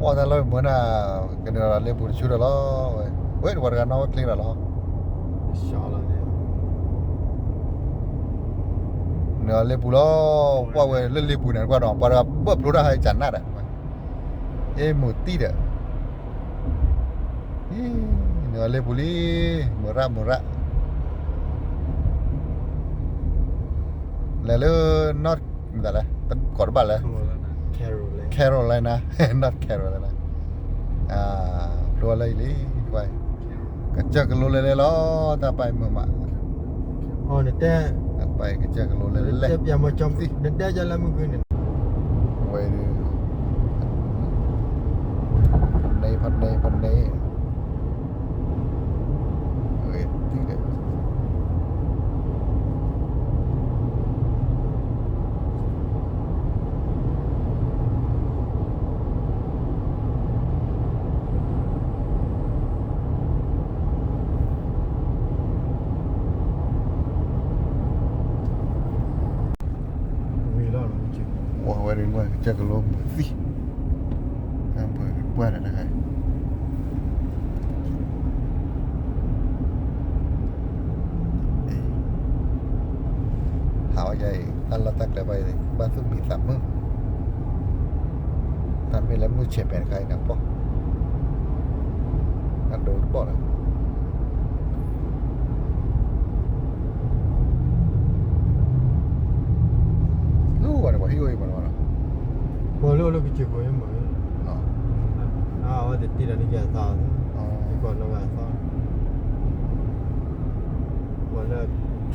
ပှၤတၢ်လီၢ်မုၢ်နၤ ကနုာ်လီၤလ့ပူၤတဆူဒီးလီၤဝဲ, ဝဲတဝီတဂၤနီၣ်ဝဲချ့ဒီးလီၤ. နုာ်လီၤလ့ပူၤလီၤ, ပှၤဝဲလၢလ့ပူၤန့ၣ် ကွၢ်ဒီး ပှၤတဂၤဘၢၣ်ဖျိတၢ်ဟါကနၣ်ဒီး, အ့ၣ်မုာ်တံၢ်ဒီး, နုာ်လီၤလ့ပူၤလံ, မုၢ်ရၣ်မုၢ်ရၣ် လဲၤလၢ North မတၤလဲၣ် တကိးတဘၣ်လဲၣ်, Carolina, North Carolina, ဖျိလၢအံၤလံ, ကစၢၢ်ကလိလဲၤလဲၤလီၤ, တၢ်ပာ်မုာ်မး, ကစၢၢ်ကလိလဲၤလဲၤလဲၤ, နတဲပျးမီၤကၠီ, နတဲယၤလၢမုၢ်ကွံန့ၣ်, ဝဲ ဖန့ၣ် ဖန့ၣ် ဖန့ၣ်, ဝဲတံၢ်ဒီး ဝဲဒၣ် ကစၢၢ်ကလိမုာ်သံ, တၢ်ပှၢ်တခါ ဟးဝဲယၤအံၤ တၢ်လီၢ်တၢ်ကျဲဘၣ်အံၤ ဘၣ်သူၣ်မံသးမုာ်, တၢ်မ့ၢ်လၢမုၢ်ဆဲးမဲာ်တခါအံၤန့ၣ် ပီၢ်, တၢ်ဒိတဘီၣ်လီၤ. လၢဝဲန့ၣ် ပှၤဟံၣ်အိၣ်ဟံၣ်မးလီၤ, ပှၤလၢအိၣ်လၢကစၢၢ်ခိၣ်မး, အဝဲတတ့ဒီးန့ၢ်က့ၤအသီ, ယကွၢ်လီၤဂာ်အသီ, ပှၤလၢ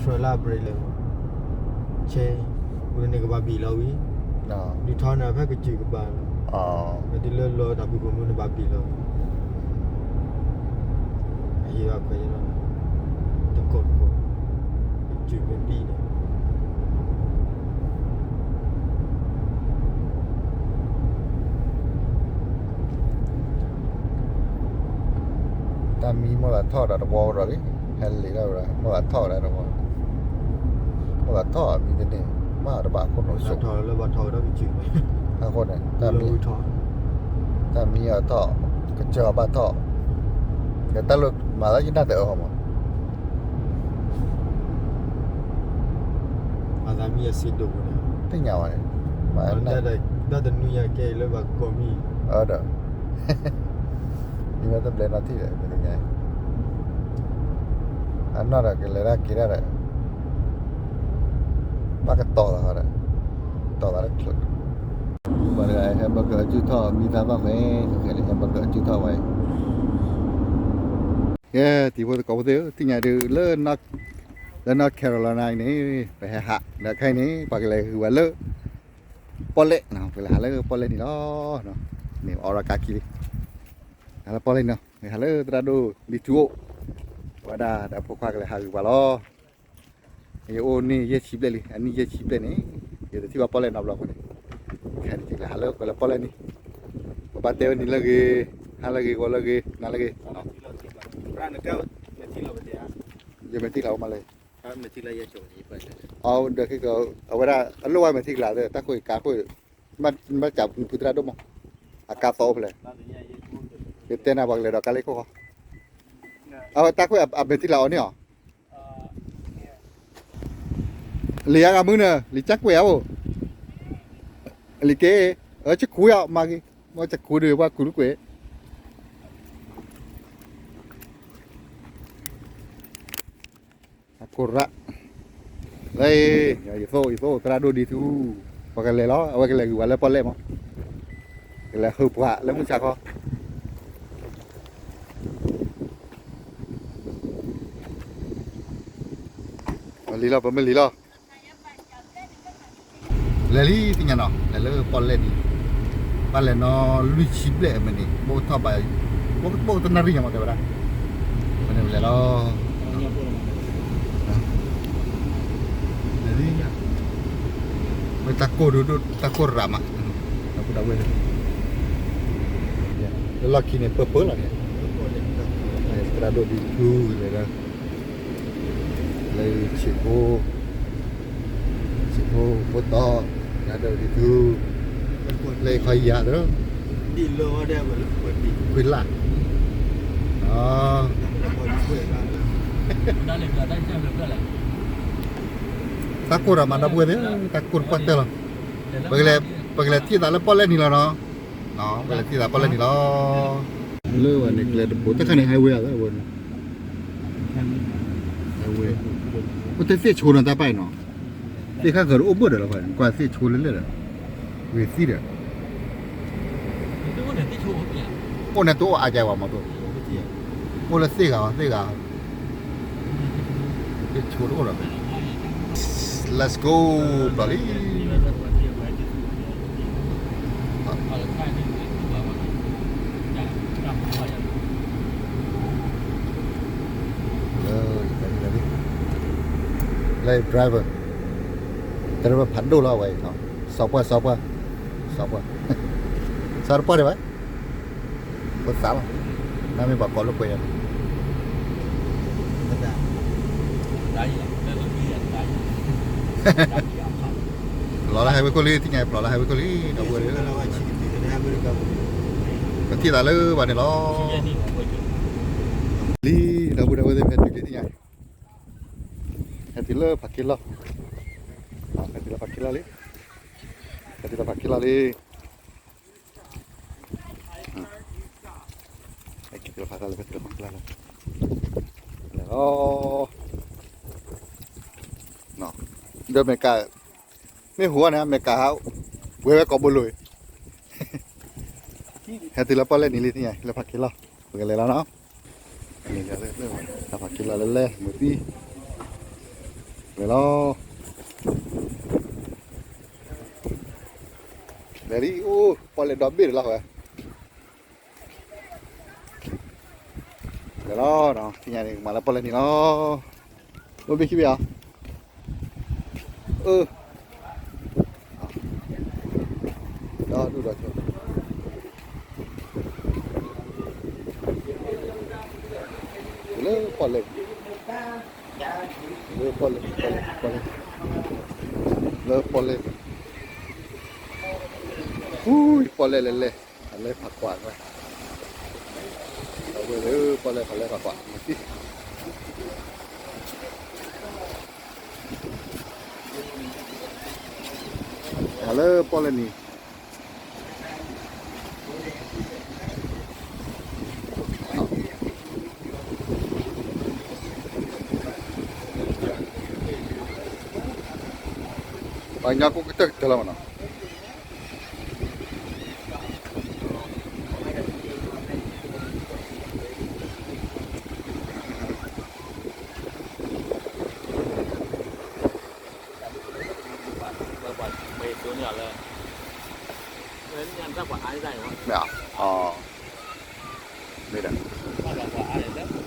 trailer brake လဲၣ်, ဆဲး, ပူၤန့ၣ်ကဘၣ်ဘံၣ်လီၤဝံၤ, ဒုးထီန့ၣ်ဖဲကစၢၢ်ကဘၣ်လီၤ, မ့ၢ်တုၤလၢလီၤတၢ်ဘုၣ်ကမုၢ်န့ၣ်ဘၣ်ဘံၣ်လီၤဝံၤ, အဟ့ၣ်အခွဲးယဲလီၤ, တကိးတကိး, ကစၢၢ်မ့ၢ်ဘံၣ်န့ၣ် တၢ်မံမိၢ်သးထီၣ်ဒီးတဝီဒီးလံ, ဟဲလံာ်လီၤဝဲဒၣ် မိၢ်သးထီၣ်ဝဲဒၣ်တဝီ, မိၢ်သးထီၣ်မံတန့ၢ်, မ့ၢ်တဘၣ်ခိၣ်နူာ်စိး, အဃိန့ၣ်, တၢ်မံအီၤထီၣ်, ကစၢၢ်အီၤဘၣ်ထီၣ်, ဒီးတၢ်လၢမၤသးယနၢ်တအၢဟီမး သ့ၣ်ညါဝဲန့ၣ်, တၢ်တနွံညါကဲလၢဘၣ်ကိးမံၤ, ဒီး, မ့ၢ်ဝဲတဘျဲနီၢ်ထံၣ်ဒီး ပသ့ၣ်ညါ, အနီၢ်ဒီးကလဲၤတၢ်က့ၤတၢ်ဒီး, ဘၣ်ကတီၤသးဒီး, တီၤသးလၢချၢး, ပှၤတဂၤဟဲဘၢကၢအစုၣ်ထီၣ် မံသးဘၣ်ဃဲ, ကဲလၢဟဲဘၢကၢအစုၣ်ထီၣ်ဝဲအံၤ ကဲ တံၤဖိသကိးဖိသ့ၣ်ဧၢ, သ့ၣ်ညါဒုးလၢ လၢ North Carolina အံၤန့ၣ် ပဟဲဟး ဒီးခဲအံၤန့ၣ် ပှၤကလဲၤဂုာ်ဝဲလၢ ပီၣ်လဲၣ်, ပကလဲၤဟးလၢပီၣ်လဲၣ်န့ၣ်လီၤ. မ့ၢ်အီရၤကါခံလံ, ဟးလၢပီၣ်လဲၣ်န့ၣ်လီၤ, ဟးလၢသရၣ်ဒိၣ်လံထူအိၣ်, အဝဲဒၣ်ဒီးဖိခွါကလဲၤဟးဂုာ်ပှၤလီၤ. ယအိၣ်န့ၢ်ယဲၢ်ဆံဘျဲၣ်လံ, အနံၣ်ယဲၢ်ဆံဘျဲၣ်န့ၣ် ယတထံၣ်ဘၣ်ပီၣ်လဲၣ်နီတဘျီအဃိန့ၣ်, ခဲအံၤန့ၣ် ယကလဲၤဟးလၢပီၣ်လဲၣ်န့ၣ်, ပဘၣ်တဲဝဲန့ၣ်လၢဂ့ၤ, ဟါလၢဂ့ၤ, ဂီၤလၢဂ့ၤ, နၤလၢဂ့ၤ, ယမဲာ်ထံလၢ်အိၣ်မးလၢ, အဝဲဒီးခဲကီး အဝဲဒၣ်အလိၣ်ဝဲမဲာ်ထံကလၤသ့ၣ် တၢ်ခိၣ်အံၤကါခိၣ်, ဘၣ်စံးဖုသရၣ်ဒိၣ်မး, အကါသီအိၣ်ဖဲလဲၣ်, ယတဲနၤပှၤကလဲၤဒီးကါလၢခိၣ်ဃီ, အဝဲတၢ်ခိၣ်အမဲာ်ထံလၤအီၤန့ၣ်အီၤ လံာ်အါဂၤမုၢ်နၢၤ လံာ်ကၠၢ်ကွဲးအါအိၣ်, လံာ်က့, အၢ ကခူယီၤမၤဂ့ၤ, မ့ၢ်ကခူဒုးပှၤခူတကွဲး, အခိၣ်ရၣ်, လၢ, ယသိၣ် ယသိၣ်သရၣ်ဒိၣ်ဒံးသူ, ပှၤကလဲၤလီၤ အဝဲကလဲၤဂုာ်ပှၤလၢပီၣ်လဲၣ်မး, ကလဲၤဟုးပှၤလၢမုၢ်ဆါခီ လံလီၤ ပမ့ၢ်လံလီၤ, လဲၤလံသ့ၣ်ညါနီၤ လဲၤလၢပီၣ်လဲၣ်ဒံး, ဘၣ်လဲၤနီၤလွံၢ်ဆံဘျဲၣ်အမ့ၢ်န့ၣ် ဘိၣ်ထီၣ်ဘၣ်, ဘိၣ်တနၣ်ရံၣ်ညါမးတဲဝဲဒၣ်, မ့ၢ်န့ၣ်လဲၤလီၤ, လဲၤလံ, မ့ၢ်တၢ်ကိၢ်ဒိၣ်ဒိၣ် တၢ်ကိၢ်ရးမး, တၢ်ကိၢ်ဒၣ်ဝဲန့ၣ်, လၢလီၢ်ခံန့ၣ် ပၢပၢလီၤန့ၣ်, သရၣ်ဒိၣ်ဒံးသူလဲၤဒီး, လၢဆံးဖိ, ဆံးဖိဖိတီ, သရၣ်ဒိၣ်ဒံးသူ, လၢခီယၤဒီး, ကွံာ်လၢ်, တၢ်ကိၢ်ဒီးမၤတၢ်ပှဲၤသ့ၣ်, တၢ်ကိၢ်တပှၢ်တၢၢ်လီၤ. ပကလဲၤထံၣ်သးလၢပီၣ်လဲၣ်နံၤလီၤနီၤ, ပကလဲၤထံၣ်သးပီၣ်လဲၣ်နံၤလီၤ. လၢဝဲန့ၣ် ကျဲတဘိ တခါန့ၣ် highway အဝဲန့ၣ်, highway, အိၣ်တသ့ၣ်ဆိနီၤ တၢ်ပာ်အံၤနီၤ, သ့ၣ်ခါဃၢၤတအိၣ်ဘၣ်ဒီးလီၤ, ကွၢ်သ့ၣ်ဆိလၢလဲၣ်ဒီး, ဂ့ၤသံဒီး အိၣ်န့ၣ်တအိၣ်အါကဲဝဲမးသိး, အိၣ်လၢသ့ၣ်ဂၤဝဲ သ့ၣ်ဂၤ, သ့ၣ်ဆိတအိၣ်ဒီး, Let's go, ပျီလံ. လၢ driver, driver ဖးဒိၣ်လီၤဝဲအံၤ, စီၤပှၢ် စီၤပှၢ်, စီၤပှၢ်, စီၤတပှၢ်ဒံးဘၣ်, ဖိသၣ်လီၤ, နမ့ၢ်ပှၤကိးလၢပှဲၤယၤ ပျီလၢ highway ခိၣ်လံ သ့ၣ်ညါ ပျီလၢ highway ခိၣ်လံ ဒီပုၢ်ဝဲၢ်, ပထံၣ်သးလၢဘၣ်န့ၣ်လီၤ. လံ ဒီပုၢ်ဝဲၢ်သ့ၣ် ဖဲတုၤလံသ့ၣ်ညါ, ဟဲတုၤလၢဖးခ့လီၢ်, ဟဲတုၤလၢဖးခ့လီၢ်လံ, ဟဲတုၤလၢဖးခ့လီၢ်လံ. ဟဲတုၤလၢဖးခ့လီၢ်လံ, လဲၤလီၤ, ဒီးမဲာ်ကး, မ့ၢ်ဟူန့ၣ် မဲာ်ကးဟး, ဝဲဝဲကိးဘိလိၤအံၤ, ဟဲတုၤလၢပီၣ်လဲၣ်နံၤလံသ့ၣ်ညါ လၢဖးခ့လီၢ်, ပကလဲၤလီၤနီၤ. လၢဖးခ့လီၢ်လၢလဲၣ် မုၢ်သံ, လဲၤလီၤ, လဲၤလံ အိၣ် ပီၣ်လဲၣ်ဒီဘ့ၣ်ဒီးလီၤဝဲ လဲၤလီၤ, သ့ၣ်ညါန့ၣ် ကမၤလၢပီၣ်လဲၣ်နံၤလီၤ. အိၣ်ဘ့ၣ်ခံဘ့ၣ်ဧါ, အၢ, ဒီဒူၣ်ဒီးဆိ, လၢပီၣ်လဲၣ်, လၢပီၣ်လဲၣ်, ပီၣ်လဲၣ်, လၢပီၣ်လဲၣ်, ဟူ, ပီၣ်လဲၣ်လဲၣ်လဲၣ်, အလဲၤဖးကွၢ်ဝဲ, အဝဲလၢပီၣ်လဲၣ်ဖးလဲၤဖးကွၢ်, လၢပီၣ်လဲၣ်နံၤ ပှၤကညီကိးကတၢၢ်ကတၢၢ်လီၤမးနီၤ. မ့ၢ်ဧါ,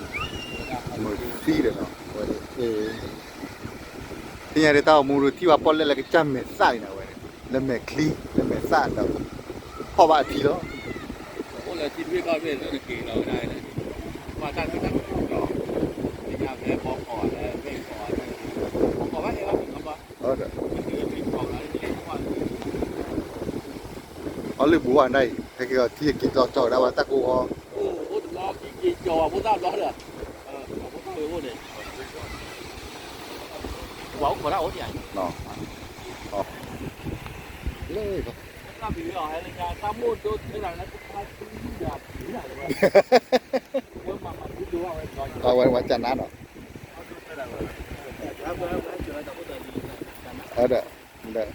မ့ၢ်ဒီး, မုၢ်သံဒီးနီၤ, သ့ၣ်ညါဒ်တၢ်အိၣ်မူဒ်ထံၣ်ဘၣ်ပီၣ်လဲၣ်လၢကစၢ်မဲာ်သၣ်အံၤန့ၣ်ဝဲ, လၢမဲာ်ချံ, လၢမဲာ်သၣ်ဒီး, ဖီၣ်ဘၣ်အထံလီၤ. အိၣ်လၢထံတဘ့ၣ်ကီၢ်တဘ့ၣ်လၢနက့ၤလီၤဝဲဒၣ်, ဘၣ်တၢ်မ့ၢ်တၢ်မ့ၢ်, သ့ၣ်ညါဖဲဘီကီးလၢမ့ၢ်ကီး, ဘီကီးဘၣ်န့ၣ်လီၤ, အီၤလၢဘူးဝဲဒၣ်အံၤ ဟဲက့ၤအီၤထံက့ၤကၠီကၠီကဒါဝဲတၢ်ကိးအီၤ, အိၣ်တဘျီက့ၤကၠီဝဲဖိသၣ်ဘျီဒီး, ဖိသၣ်ဝဲအိၣ်န့ၣ်, ပှၤအိၣ်ခိးတၢ်အိၣ်ဒံးဧါ, လၢ အဝဲဝဲကနါနီၤ, ဒီး, ဒီး,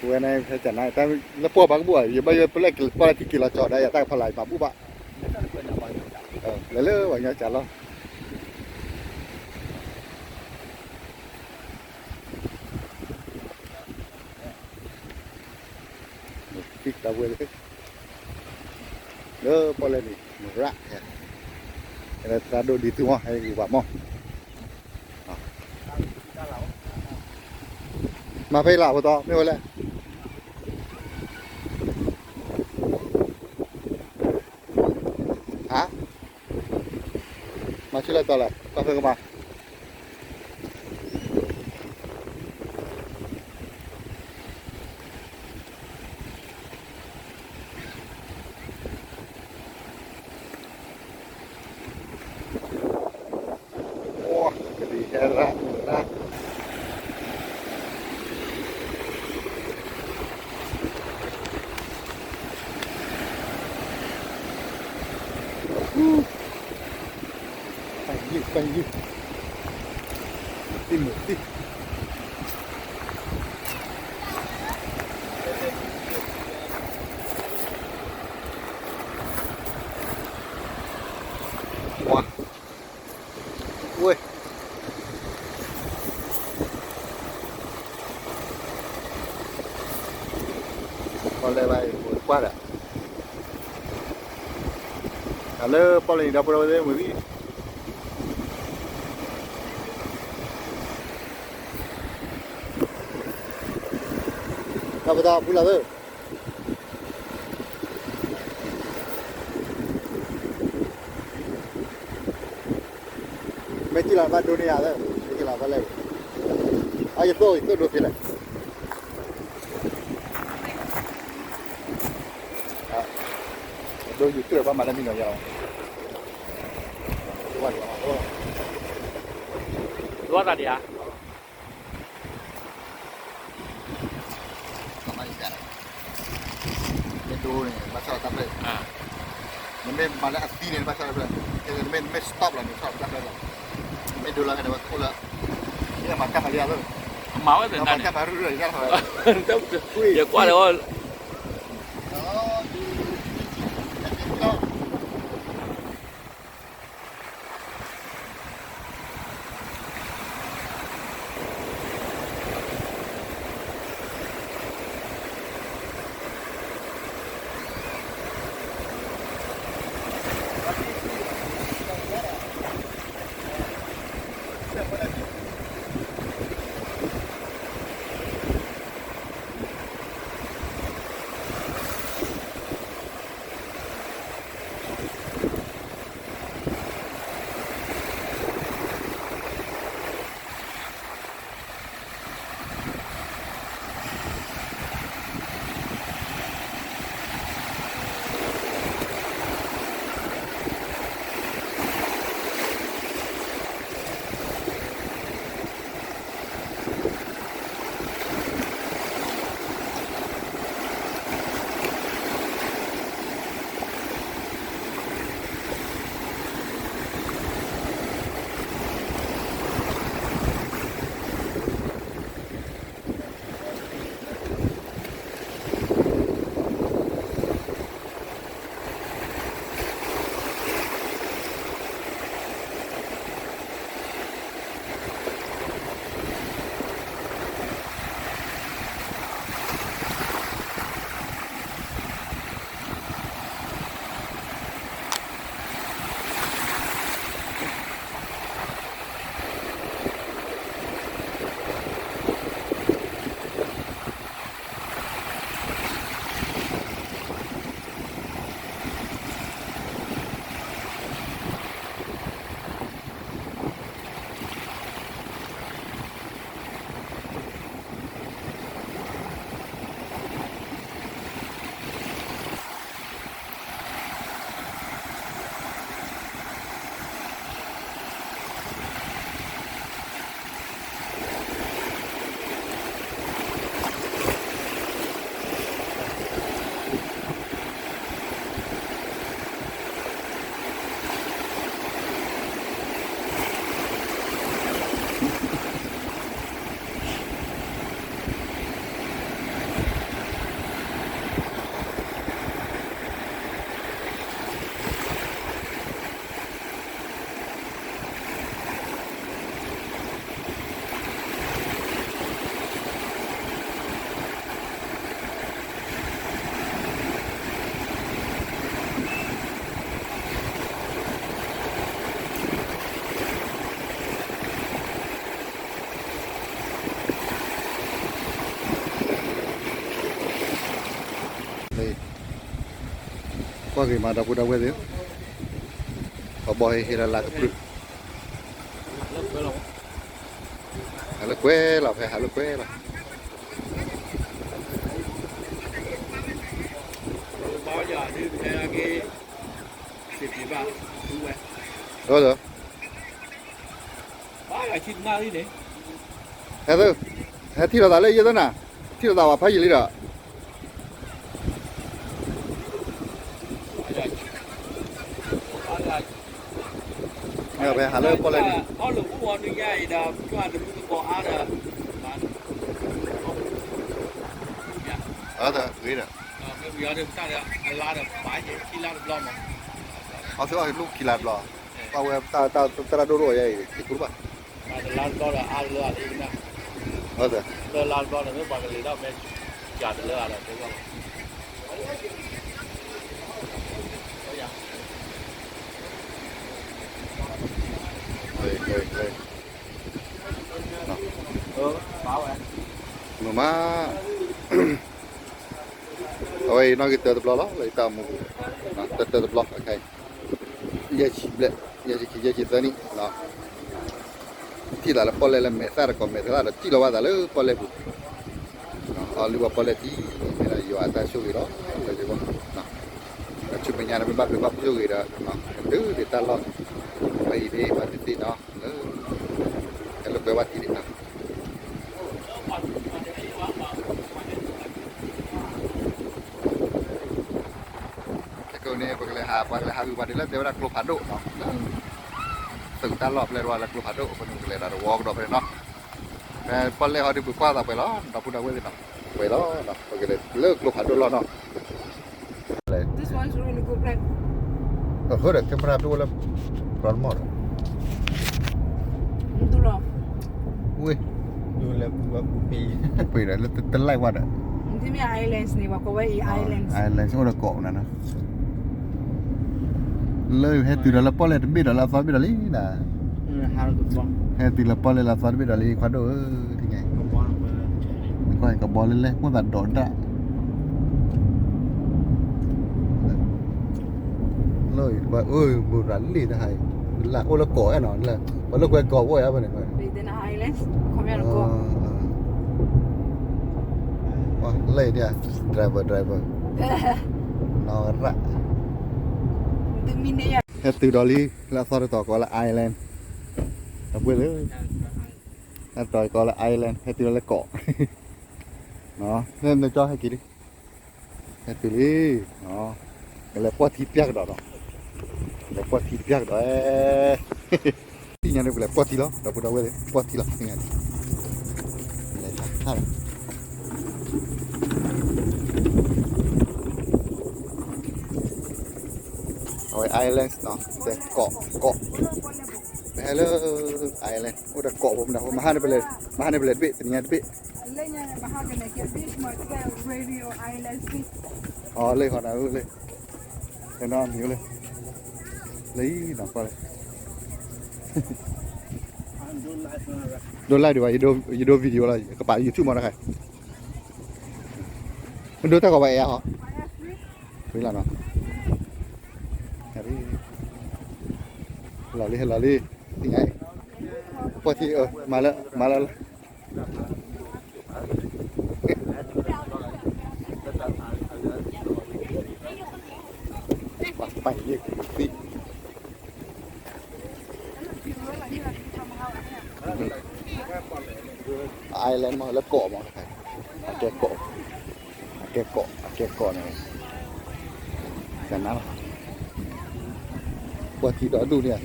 ဝဲန့ၣ်ဖဲကနါ တၢ်လၢပှၤဘၣ်ကဘူၣ်ဘၣ် ယဘၣ်ယပလဲၣ်ပီၣ်လဲၣ်ထံက့ၤလီၤကၠီဒီး ယတၢ်ကဖီလာ်ယမၤဘူၣ်ဘၣ်, လဲၤလၢပှၤကညီကၢ်လီၤ. လၢပီၣ်လဲၣ်န့ၣ် မရၣ်, သရၣ်ဒိၣ်ဒ်သုမီၢ် ဟဲဂ့ၤဘၣ်မီၢ်, မၤဖဲအံၤလီၤ ဖိတီ မ့ၢ်ဝဲလဲၣ်, ဟါ, မၤဆူၣ်လၢတီၤလဲၣ် ပၢ်ဖဲကမၤ လၢ ပယုၢ် ပယုၢ် သံၣ်မုၢ်သံၣ် ဝါ ဝဲ ပီၣ်လဲၣ်ဘၣ်အံၤ ပကွၢ်ဒီး တၢ်လၢပီၣ်လဲၣ်န့ၣ် ဒီပုၢ်ဒီဝဲၢ်သ့ၣ် မုၢ်သံၣ် တၢ်ပတၢ်ဖုလီၤသ့ၣ် မ့ၢ်ကံၣ်လီၤဘၣ်ဒိန့ၢ်ယၤသ့ၣ် မ့ၢ်ကံၣ်လီၤဘၣ်လဲၣ် အယသိၣ် ယသိၣ်ဒိဖဲလဲၣ် ဒိယုၢ်တုၢ်ဘၣ်မၤလၢမံနီၤယၤ ဝါသးဒံးဧါ မ့ၢ်ဒိန့ၣ် ဘၣ်ဆၣ်ဒီးတၢ်ဖျၢၣ် နမ့ၢ်မၤလၢအသံန့ၣ် ဘၣ်ဆၣ်ဒီးဖျၢၣ် နမ့ၢ် နမ့ၢ် stop လီၤန့ၣ် ဆၣ်ဒီးတၢ်ဖျၢၣ်လီၤ မ့ၢ်ဒိလီၤခဲန့ၣ် ဝဲအိၣ်လၢ မ့ၢ်မၤတၢ်မၤလံဧါ မၤဝဲသ့ၣ်တၢ်န့ၣ် မၤတၢ်မၤရူၢ်ရူၢ် ယကွၢ်ဒီး ကွၢ်က့ၤမး ဒီပုၢ်ဒီဝဲၢ်သ့ၣ်, ပှၤဘီၣ်ဟ့ၣ်ဟ့ၣ်လၢလၢကပြုၢ်, ဟးလၢကွဲလီၤ ဖဲဟးလၢကွဲလီၤ. ဟဲထံၣ်လိာ်သးလၢယဲၢ်သနာ်, ထံၣ်လိာ်သးဝဲဖးယံာ်လံဒီး, အ ဖဲဟးလၢပီၣ်လဲၣ်န့ၣ်, အီၣ်လၢအူအီၤနုညါအံၤဒီး ကွၢ်တမုၢ်တကိးအါဒီး, အၢ ဂ့ၤဒီး, အီၣ်သုအီၣ်လၢခံလါတဘျီ, ပှၤဝဲတၢ်တၢ်တရၣ်ဒိၣ်ဒိၣ်ယဲအံၤ တကူတဘၣ်, တလါတဘျီဒီးအါတလၢအလၢအံၤကနၣ်, တလါတဘျီဒီးမ့ၢ်ပှၤကလဲၤထီၣ်ဖဲ ယၤတလၢအါဒီးတဲဘၣ် မ့ၢ်မး, အဝဲအံၤနီၣ်ဂံၢ်တၢတဘျီလီၤ လၢယတၢ်အိၣ်မူပူၤ, တၢတဘျီ, ယဲၢ်ဆံဘျဲၣ်, ယဲၢ်ဆံခံ ယဲၢ်ဆံသၢနံၣ်, ထံၣ်သးလၢပီၣ်လဲၣ်လၢမဲာ်သၣ်တကိး မဲာ်သၣ်ဒီးထံၣ်လီၤဘၣ်သးလၢပီၣ်လဲၣ်ပူၤ, အီၣ်လုၢ်ဝဲပီၣ်လဲၣ်ထံ, မ့ၢ်ဒီးယွၤအတၢ်ဆိၣ်ဂ့ၤဒီး, လၢယဂီၢ်, အဆူမဲာ်ညါန့ၣ် မ့ၢ်ဘၣ်ပှဲၤဘၣ်ပှဲၤဆိၣ်ဂ့ၤဒီး, တုၤဒၣ်တၢ်လီၢ်, ပှၤအံၤန့ၣ် ပှၤသ့ၣ်သ့ၣ်နီၤ, လၢ, ဟဲလိာ်ကွဲဘၣ်ထံဒၣ်နီၤ ခဲကိာ်န့ၣ် ပကလဲၤဟး ပှၤကလဲၤဟးဂုာ်ပှၤဒ်လၢတဲဝဲဒၣ်ကျိဖးဒိၣ်နီၤ, သုးတၢ်လီၢ်ဖဲလဲၣ်တဝၢ်လၢကျိဖးဒိၣ်အဃိန့ၣ် ပကလဲၤဒီးတဝီကဒီးဖဲန့ၣ်နီၤ, ဖဲပီၣ်လဲၣ်ဟီဒုးပကွၢ်သးပှဲၤလီၤ ဒီပုၢ်ဒီဝဲၢ်သ့ၣ်နီၤ, ပှဲၤလီၤနီၤ ပကလဲၤလၢကျိဖးဒိၣ်လီၢ်နီၤ This one is really good place. အဃိဒီး camera ဒိၣ်ဝဲလၢ broad မီၣ်ဒီး ဒူလီၤ ဝ့ၢ် ဒူလၢပူၤဝဲပူၤပ့ၤ ပူၤပ့ၤဒီး လၢတလၢ်ဝဲဒီး မ့ၢ် islands န့ၣ် ပှၤကိးဝဲအံၤ islands, islands အိၣ်ဒီးကိးနၤနီၤ, လၢဟဲတုၤဒီးလၢပီၣ်လဲၣ်တဘ့ၣ်ဒီးလၢအသီတဘ့ၣ်ဒီးလံနၤ, ဟဲတုၤလၢပီၣ်လဲၣ်လၢအသီတဘ့ၣ်ဒီးလံ ခွါဒိၣ်ဧၢ, ထံၣ်ညါအံၤ ကွၢ်ကဘီလၢလဲၣ် မိၣ်သးဒိးဒၣ် လၢအံၤ ပှၤအၢ ဘူးရၤလ့ၣ်တဟါအံၤ လၢအိၣ်လၢကိးအဲၣ်နီၤ လၢ ပှၤလၢကွဲကိးအိၣ်အဲၣ်ဘၣ်န့ၣ် လၢအံၤ driver driver နီၢ်ရၣ် ဟဲတုၤဒီးလံ လၢအသီတတီၤကိးလၢ island အပှ့ၤလၢ အတီၤကိးလၢ island ဟဲတုၤလၢကိး နကၠီဟဲက့ၤလံ ဟဲတုၤလံ ကလဲၤပီၢ်ထံပျၢ်ကဒီးဒီး ကလဲၤပီၢ်ထံပျၢ်ကဒီး သ့ၣ်ညါန့ၣ် ပလဲၤပီၢ်ထံလီၤ ဒီပုၢ်ဒီဝဲၢ်သ့ၣ် ပီၢ်ထံလီၤ သ့ၣ်ညါန့ၣ် လဲၤထါထါလီၤ အဝဲ island နီၤ ကိး ကိး ပဟဲလၢ island အိၣ်ဒီးကိးဖိမနုၤ မဟါန့ၣ်ပလဲၤ မဟါန့ၣ်ပလဲၤတဘ့ၣ် တနံၤညါတဘ့ၣ် အီၤလၢဟီနၤလၢ လၢ လၢအံၤနီၤ ကွၢ်လၢ ဒိ live ဒံးဘၣ် ယဒိ video လီၤ ကပာ် YouTube မးတခါ မ့ၢ်ဒိတၢ်ကီးဘၣ်အဲၣ်ဟီ ဝံၤလီၤနီၤ လီၤလံ လီၤလံ သ့ၣ်ညါအံၤ ပီၢ်ထံ မၤလၢ မၤလၢ ပၢ်ပၢ်န့ၣ်သ့ၣ် island မ့ၢ်လၢကိးမး အကဲကိး အကဲကိး အကဲကိးန့ၣ် ကနၣ်လီၤ ပှၤထံဒီးဒူၣ်န့ၣ် ဒီး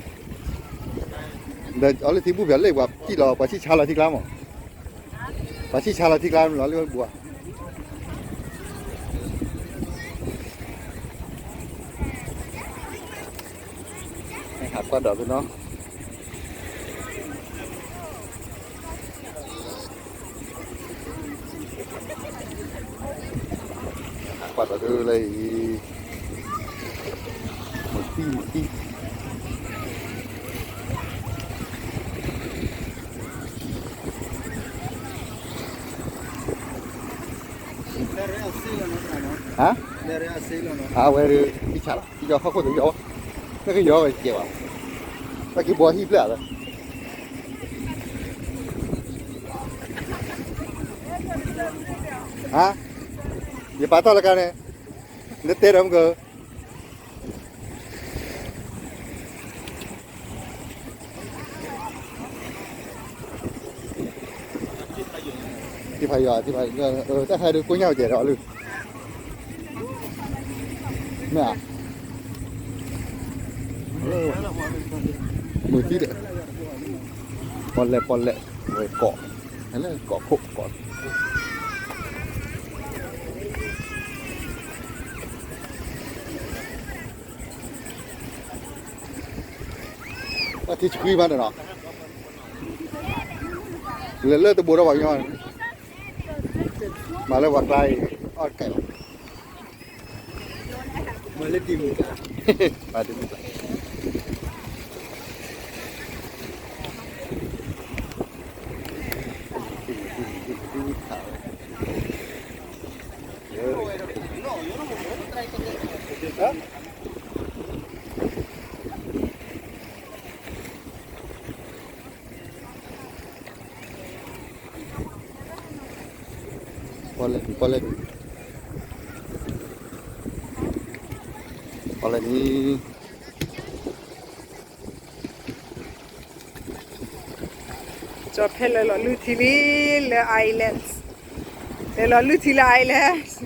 အီၤလၢထံဘူၣ်ပၠးလၢပှၤထံၣ်လီၤ ပှၤဆံၣ်ဆါလီၤထံကျါမး ပှၤဆံၣ်ဆါလီၤထံကျါမးလီၤလၢဝဲတဘိ ဟးကွၢ်ဒီးသုနီၤ ဟးကွၢ်ဒီးသုလၢအံၤ မုၢ်တံၢ်မုၢ်တံၢ် ဟါ အဝဲဒၣ် တံၢ်ဆါလီၤ တံၢ်ယီၤဟီၣ်ခိၣ်တယီၤဝဲ တကယီၤဝဲကဲဘၣ် တၢ်က့ၤဘီဟံၣ်ဖျၢၣ်လီၤ ဟါ ယပာ်တ့ၢ်လၢကါန့ၣ် နတဲဒီးမက သ့ၣ်ဖးယွၤ သ့ၣ်ဖးယွၤ တၢ်ဟဲဒုးကိညၢ်ကဲဒီးအီၤလၢ မ့ၢ်ဧါ လၢ မုၢ်သံဒီး ပီၣ်လဲၣ်ပီၣ်လဲၣ် ဝဲကီး ဟဲလၢကီးခိၣ်ကီး ပှၤထံဆှံဘၣ်န့ၣ်နီၤ လဲၤလၢတဘိးထီၣ်ပှၤကညီ မၤလၢပှၤကျါအံၤ အီၣ်တကဲးလီၤ မၤလၢတံၤမုၢ်ကျါ မၤတံၤမုၢ်ကျါ ပီၣ်လဲၣ် ပီၣ်လဲၣ် ပီၣ်လဲၣ်န့ၣ် ကၠီၤဖဲလဲၤလီၤလုၢ်ထံလံ လၢ island လဲၤလီၤလုၢ်ထံလၢ island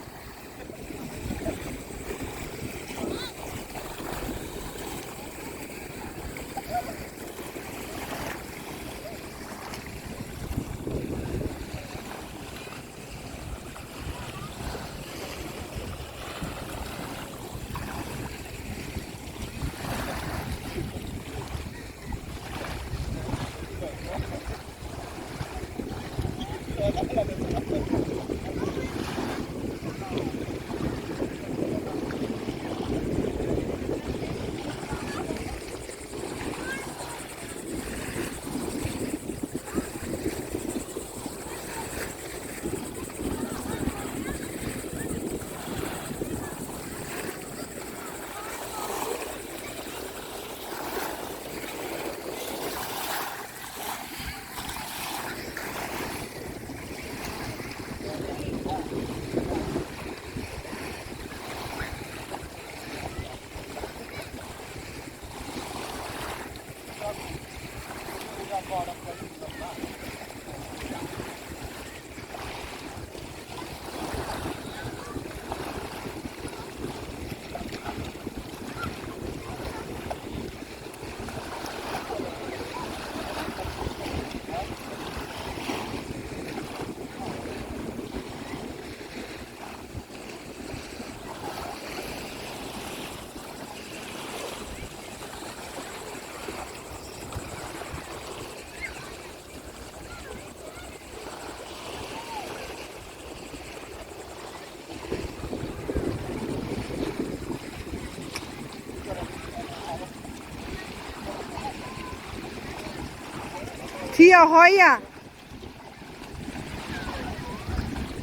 ထံအဟီယၤ, ဟါ,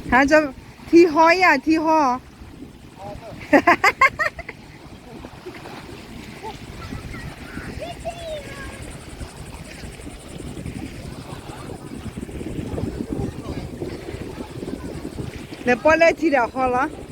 ထံဟီယၤ, ထံဟီ. လဲၤပီၣ်လဲၣ်ထံဒီးဟီလီၤ.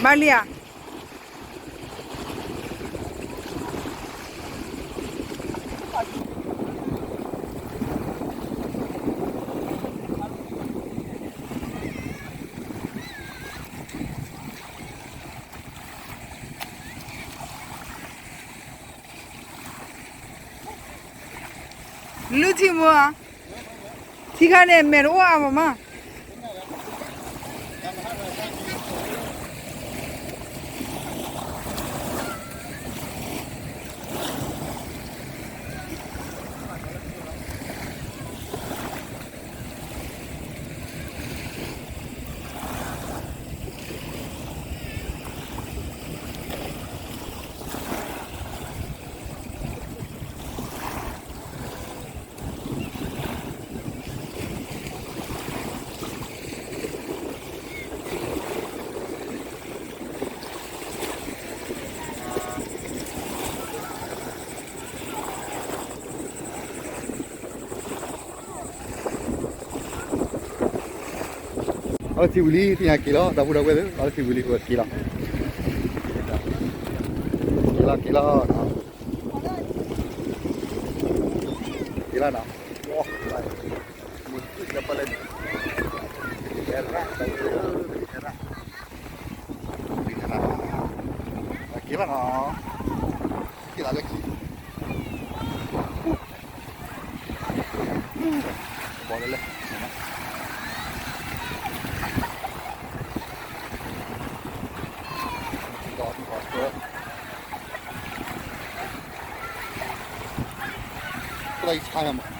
ဘၣ်လံဧါ. လူထံမိၢ်ဧါ, ထံခါန့ၣ် မဲာ်တအိၣ်အါမးမး. အီထံဝံၤလံ သ့ၣ်ညါက့ၤလီၤ ဒီပုၢ်ဒီဝဲၢ်သ့ၣ်, အီထံဝံၤလံ က့ၤလီၤ, က့ၤလီၤ က့ၤလီၤ, က့ၤလီၤနီၤ, မုၢ်လၢပလဲၣ်, ကဲရၣ်, က့ၤလီၤနီၤ, က့ၤလီၤလၢခံ ဘီလဲၣ်လဲၣ်, ဒီးဒီး ပျဲဆါယၤမး,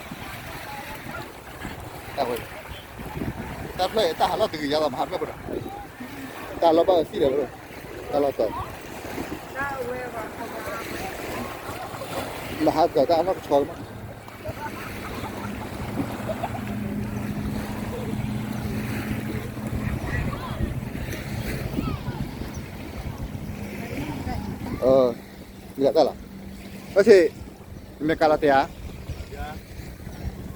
တၢ်ဝဲ, တၢ်ဖျၢၣ်အံၤ တၢ်ဟးလီၢ်တဂ့ၤယါလီၤ မဟါဖျၢၣ်ပဒီး, တၢ်လီၢ်ဘၣ်အစံၣ်ဒီး, တၢ်လီၢ်တၢ်, မဟါတၢ်တၢ်အနီၢ်ကဆီလီၤမး. မ့ၢ်တၢ်လီၤ, အဆ့, မ့ၢ်ကးလီၤတဲာ်ဧ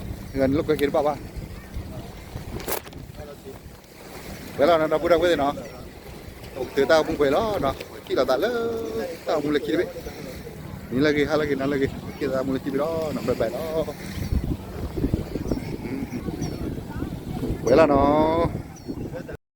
ါ, နလိာ်ကွဲက့ၤတဘၣ်ဘၣ်. ပှဲၤလီၤနီၤ ဒီပုၢ်ဒီဝဲၢ်သ့ၣ်နီၤ, အိၣ်ကတၢၢ်တၢ်အိၣ်မူပှဲၤလီၤနီၤ, ထံၣ်လိာ်သးလၢ တၢ်အိၣ်မူလၢခံတဘ့ၣ်, နံၤလၢဂ့ၤ ဟါလၢဂ့ၤ နၤလၢဂ့ၤ ထံၣ်လိာ်သးမူလၢခံဘ့ၣ်လီၤနီၤ, ဘၣ်ဘၣ်လီၤ, ပှဲၤလီၤနီၤ.